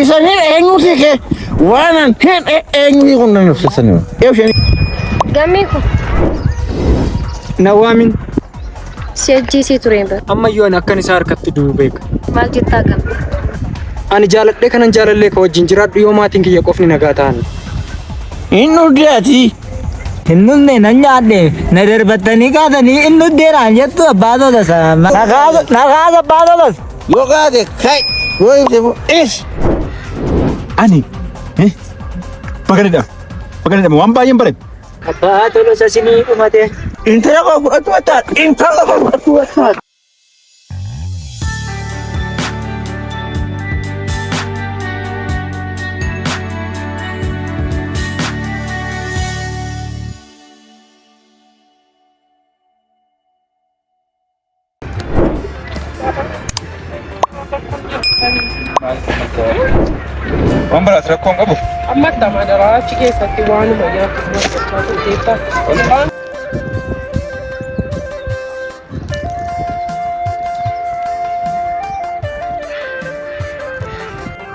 Isan hin eenyuti kee waanan hin eenyuti kun nan ibsisanii. Eebshanii. Gammee ko Na waamin. Si ajjeesee tureen bara. Ammayyuu ani akkan isaa harkatti du'u beeka. Maal jettaa gammee? Ani jaaladhee kanan jaalallee ka wajjin jiraadhu yoo maatiin kiyya qofni nagaa ta'an. Hin dhugdeeti. Hin dhumne nan nyaadhe na darbattanii kaatanii hin dhugdeeraan jettu abbaa tolasa. Na kaasa abbaa tolasa. Yoo kaate kai yoo ibse immoo is. Ani baga dhidhame baga dhidhame waan baay'een bare. Abbaa tolasa sinii dhumate. Intala koo fudhachuu barbaada. Intala koo fudhachuu barbaada. Waan biraas rakkoo hin qabu. Amma madaraa achi keessatti waanuma nyaatu hojjechaa turteetta.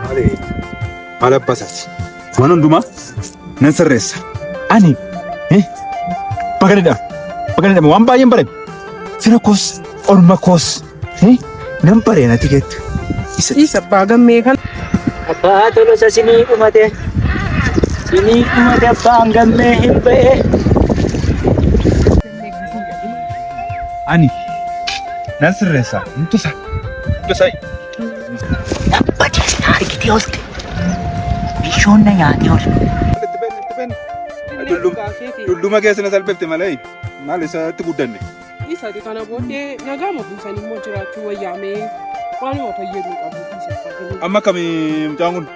Maali maal abbaa isaati? Waan hundumaa nan sirreessa. Ani baga dhidhame baga dhidhame waan baay'een bare. Fira koos orma koos nan bare natti kettu. Isa abbaa gammee kana. Abbaa tolosa sinii dhumate. Sinii dhumate abbaan gammee hin ba'e. Ani nan sirreessa. Hunda isaa. Hunda isaa. Dhaabbatee na argitee oolte. Bishoon na nyaatee oolte. Itti benni itti benni. Dulluma keessa na salphifte malee maal isaatti guddanne. Isati kana booddee nagaama buusan immoo jiraachuu wayyaamee waanuma fayyaduu qabu dhiisa. Amma kami mucaan kun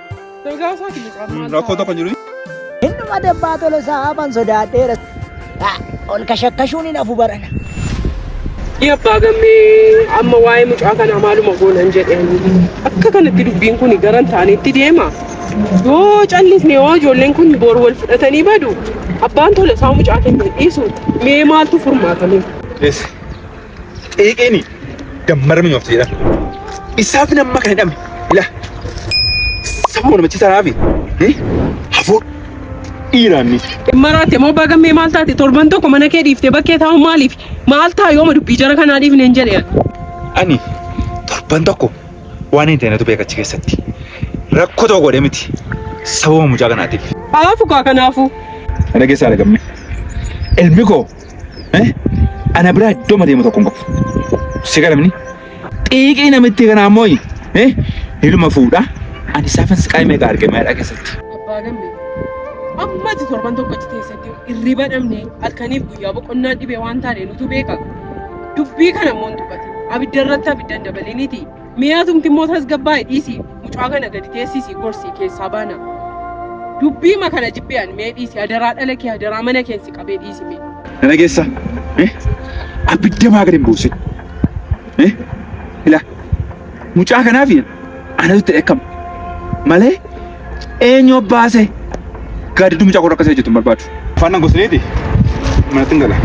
Nagaa isaati mucaan maal rakkoo tokko hin jiru. Hin dhumate abbaa tolosaa hafan sodaadheera. Ol kashakkashuun hin hafu barana. Abbaa gammee amma waa'ee mucaa kanaa maaluma goonan jedheen akka kanatti dubbiin kun gara hin taanetti deema. Yoo callisne yoo ijoolleen kun boru wal fudhatanii badu abbaan tola isaa mucaa keenya dhiisu mee maaltu furmaatame? Yes. Xiiqiin dammara mi'oofti jedhan. Isaaf nama kan hidhame. Ila. Sababa namichi sanaafi hafuu dhiiraanni. Maraate moo abbaa gammee maal taate torban tokko mana kee dhiiftee bakkee taa'u maaliif maal ta'a yooma dubbii jara kanaa dhiifne hin jedhe. Ani torban tokko waan hin ta'inatu beeka achi keessatti. Rakkoo tokko godhee miti. Sababa mucaa kanaatiif. Haafu kaa kanaafu. Ana keessaa argamne. Ilmi koo ana biraa iddoo madeemu tokko hin qabu. Si galamni. Xiiqii namitti kanaa immoo ilma fuudha. Ani isaafan siqaayii meeqa arge maadhaa keessatti. Abbaa gammee ammati torban tokko achi teessatti hirriba dhabne halkaniif guyyaa boqonnaan dhibee waan taane nutu beeka. Dubbii kana immoo hin dubbatin. Abidda irratti abidda hin dabaliniiti. Mi'aatumti immoo tasgabbaa'e dhiisi. Mucaa kana gadi teessisi gorsii keessaa baana. Dubbii ma kana jibbee ani mee dhiisi hadaraa dhala kee hadaraa mana keensi qabee dhiisi mee. Nana keessa abidda maa gadi hin buusin. Ila mucaa kanaaf anatu itti dheekkama. Malee eenyu baase gaaddidduu mucaa koo akkasii hojjetu hin barbaadu. Afaan nan gosneeti manatti hin gala.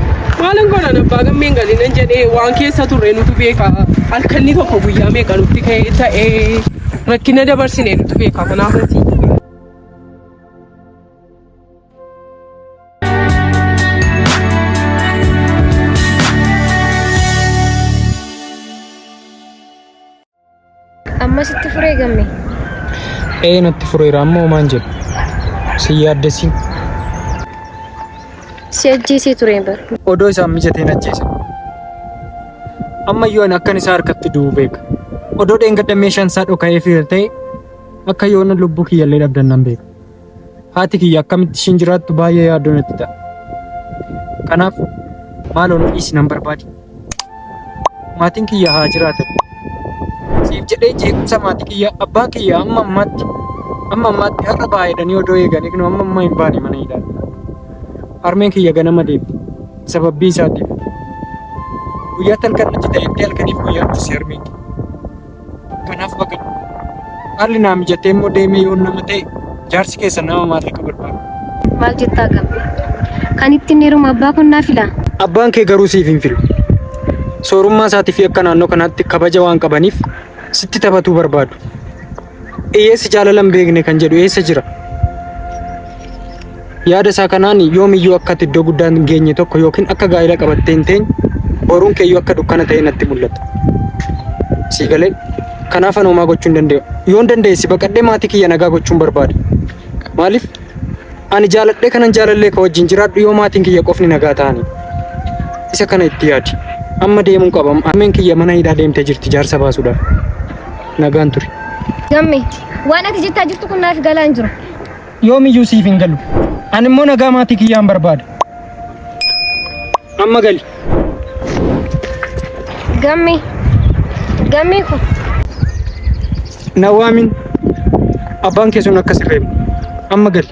Maalan godhan abbaa gammeen galinan jedhee waan keessa turre nutu beeka. Halkanni tokko guyyaa meeqa nutti ka'ee ta'ee rakkina dabarsine nutu beeka kanaaf ati. Amma sitti furee gamme. Ee natti fureera amma homaan jedhu. Si yaaddessin. Si ajjeesee tureen bara. Odoo isaan mijateen ajjeese. Ammayyuu ani akkan isaa harkatti du'u beeka. Odoo dheengadda meeshaan isaa dhoka'ee fiira ta'e akka yoona lubbuu kiyyallee dhabdan nan beeka. Haati kiyya akkamitti ishiin jiraattu baay'ee yaaddoo natti ta'a. Kanaaf maaloo na dhiisi nan barbaadi. Maatiin kiyya haa jiraatan. Siif jedhee jeequmsa maatii kiyya abbaan kiyya amma ammaatti amma ammaatti har'a ba'a jedhanii odoo eeganii kunoo amma ammaa hin baane mana hidhaa. Harmeen kiyya ganama deemti. Sababbii isaatiif. Guyyaatti halkan natti ta'etti halkaniif guyyaa dhufsi harmeen kiyya. Kanaaf baqadhu. Haalli naa mijatee immoo deemee yoon nama ta'e jaarsi keessan nama maallaqa barbaadu. Maal jettaa gammee? Kan ittiin heerumu abbaa kun naa filaa? Abbaan kee garuu siif hin filu. Soorummaa isaatii fi akka naannoo kanaatti kabaja waan qabaniif sitti taphatuu barbaadu. Hiyyeessi jaalala hin beekne kan jedhu eessa jira? Yaada isaa kanaan yoomiyyuu akka ati iddoo guddaa hin geenye tokko yookiin akka gaa'ela qabattee hin teenye boruun keeyyuu akka dukkana ta'e natti mul'ata. Sii galee kanaaf ani homaa gochuu hin danda'u. Yoon danda'e si baqadhee maatii kiyya nagaa gochuun barbaada. Maaliif ani jaaladhee kanan jaalallee ka wajjin jiraadhu yoo maatiin kiyya qofni nagaa ta'ani. Isa kana itti yaadi. Amma deemuun qaba. Harmeen kiyya mana hidhaa deemtee jirti jaarsa baasuudhaaf. Nagaan turi. Gamme, waan ati jettaa jirtu kun naaf galaa hin jiru. Yoomiyyuu siif hin galu. Ani immoo nagaa maatii kiyyaan barbaada. Amma gali. Gamme, gammee ko. Na waamin. Abbaan kee sun akka si reebu. Amma gali.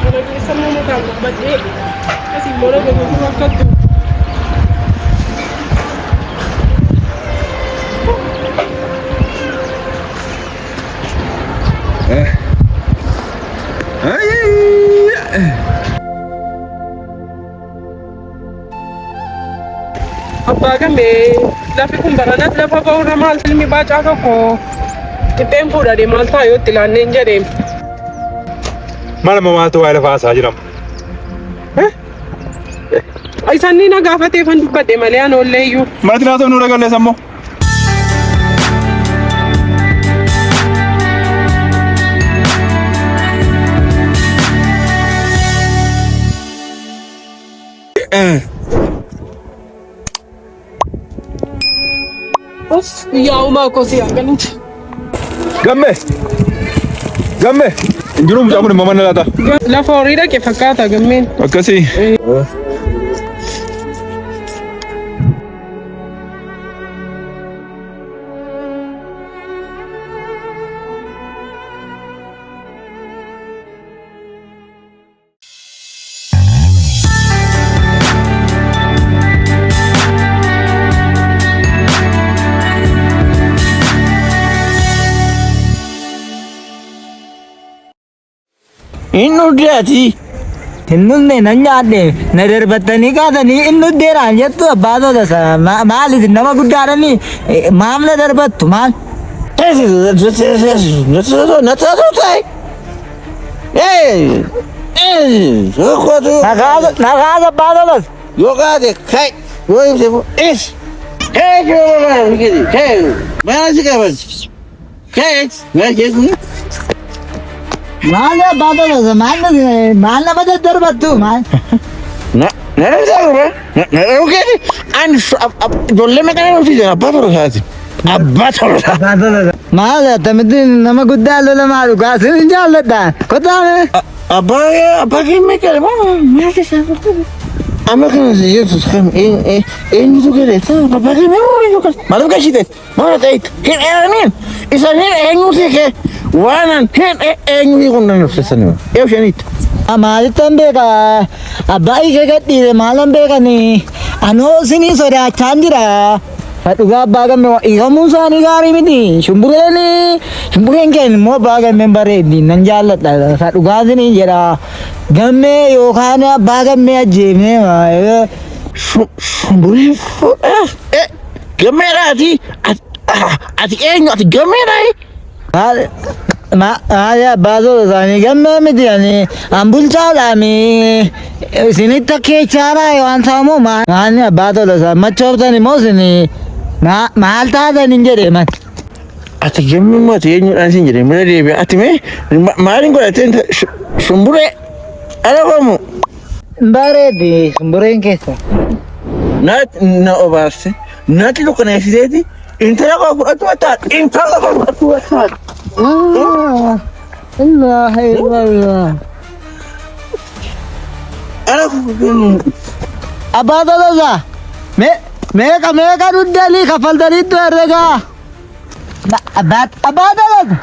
Mana keessa immoo mukaan dhaabadhee asii immoo lafa gochuu rakkattu. Abbaa gammee lafi kun baranas lafa ba'urra maal ilmi baacaa tokko qixxeen fuudhadhe maal ta'a yoo itti ilaanneen jedhee. Maal amma maaltu waa'ee lafaa haasa'aa jirama? Isanni na gaafateefan dubbadhe malee ani ollee iyyuu. Manatti naasoo nu dhagalleessa ammoo. Yaa uumaa koo si haa Gamme! Gamme! Hin jiru mucaan kun immoo mana laata? Lafa horii dhaqe fakkaata gammeen. Akkasii. Hin dhugdee ati. Hin dhumne nan nyaadhe na darbattanii kaatanii hin dhugdeeraan jettu abbaa tola maal isin nama guddaadhani maaf na darbattu maal? Nagaa abbaa tolas. Yoo kaate kai yoo ibse is. Kee kee maal si qaban kee maal keessu. Maal abbaa tolas maal maal nama daddarbattu maal? Na na na na na ani ijoollee maqaa nama fiisan abbaa tolasaati. Abbaa tolasaa. Maal attamitti nama guddaa lola maa dhugaa sin jaalladha. Kottaa mee. Abbaa abbaa keenya meeqa maal keessa amma kana si jettu kan eenyutu galeessa abbaa keenya maaliif gashite maal ta'eet hin eeraniin isan hin eenyuti kee waanan hin eenyuti kun nan ibsisani yoo shaniitti. Maalittan beeka abbaa ishee gadhiise maalan beekani anoo isinii sodaachaan jira. Dhugaa abbaa gamme hiikamuun isaanii gaarii miti. Shumbureen shumbureen keenya immoo abbaa gammeen bareeddi nan jaalladha. Dhugaa isinii jedha gammee yookaan abbaa gammee ajjeefnee. Shumburee fuudhaa gammeedhaati ati eenyu ati gammeedhaa. Maali abbaa tola isaanii gammee miti ani an bulchaadhaami isinitti akka jechaadha waan ta'amu maali abbaa tola isaa machooftan immoo isin maal taatan hin jedhe man. Ati gammee ati eenyudhaan isin jedhe mana deebi'a ati mee maaliin godhattee shumburee ala qomu. Bareeddi shumbureen keessa. Na obaarse natti dukkaneessiteeti intala koo fudhachuu barbaadda intala koo fudhachuu barbaadda. Allah Allah. Ala koo Abbaa tolasaa meeqa meeqa dhuddanii kaffaltaniittu herregaa. Abbaa abbaa tolasa.